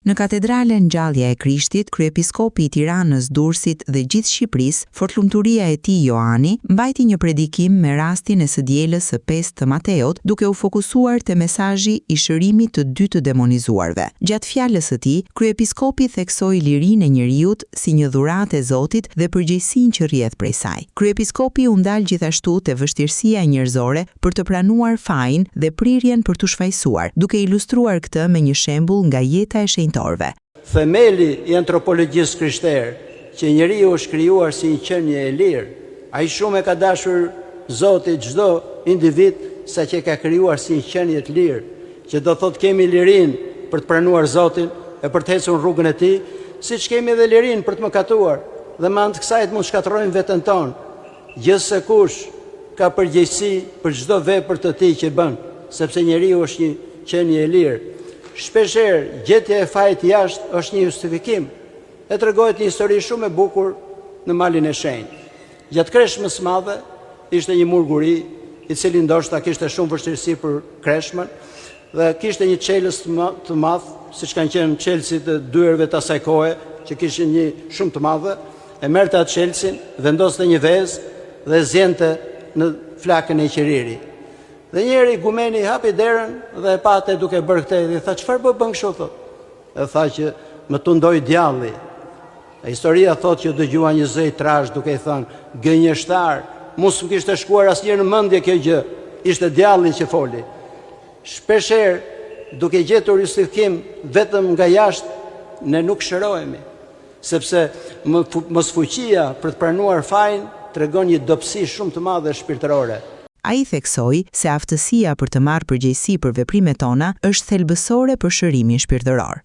Në katedralen Ngjallja e Krishtit, kryepiskopi i Tiranës, Durrësit dhe gjithë Shqipërisë, Fortlumturia e Tij Joani, mbajti një predikim me rastin e së dielës së pestë të Mateut, duke u fokusuar te mesazhi i shërimit të dy të demonizuarve. Gjatë fjalës së tij, kryepiskopi theksoi lirinë e njeriut si një dhuratë e Zotit dhe përgjegjësinë që rrjedh prej saj. Kryepiskopi u ndal gjithashtu te vështirësia njerëzore për të pranuar fajin dhe prirjen për t'u shfajësuar, duke ilustruar këtë me një shembull nga jeta e shenjtorëve. Themeli i antropologjisë krishterë, që njeriu është krijuar si një qenie e lirë. Aq shumë e ka dashur Zoti çdo individ saqë e ka krijuar si një qenie të lirë, që do thotë kemi lirinë për të pranuar Zotin e për të ecur në rrugën e Tij, siç kemi edhe lirinë për të mëkatuar dhe me anë të kësaj të mund të shkatërrojmë veten tonë. Gjithsekush ka përgjegjësi për çdo vepër të tij që bën, sepse njeriu është një qenie e lirë. Shpeshherë, gjetja e fajit jashtë është një justifikim. E tregohet një histori shumë e bukur në Malin e Shenjtë. Gjatë Kreshmës së Madhe, ishte një murg uri, i cili ndoshta kishte shumë vështirësi për kreshmën dhe kishte një çelës të madh, siç kanë qenë çelësit e dyerve të asaj kohe, që kishin një shumë të madhe, E merrte atë çelësin, vendoste një vezë dhe e ziente në flakën e një qiriri. Dhe një herë igumeni hapi derën dhe e pa atë duke bërë këtë dhe i tha çfarë po bën kështu thotë. E tha që më tundoi djalli. E historia thotë që dëgjua një zë i trashë duke i thënë, gënjeshtar, mu s'më kishte shkuar asnjëherë në mendje kjo gjë, ishte djalli që foli. Shpeshherë, duke gjetur justifikim vetëm nga jashtë, ne nuk shërohemi. Sepse mosfuqia për të pranuar fajin tregon një dobësi shumë të madhe shpirtërore. Ai theksoi se aftësia për të marrë përgjegjësi për veprimet tona është thelbësore për shërimin shpirtëror.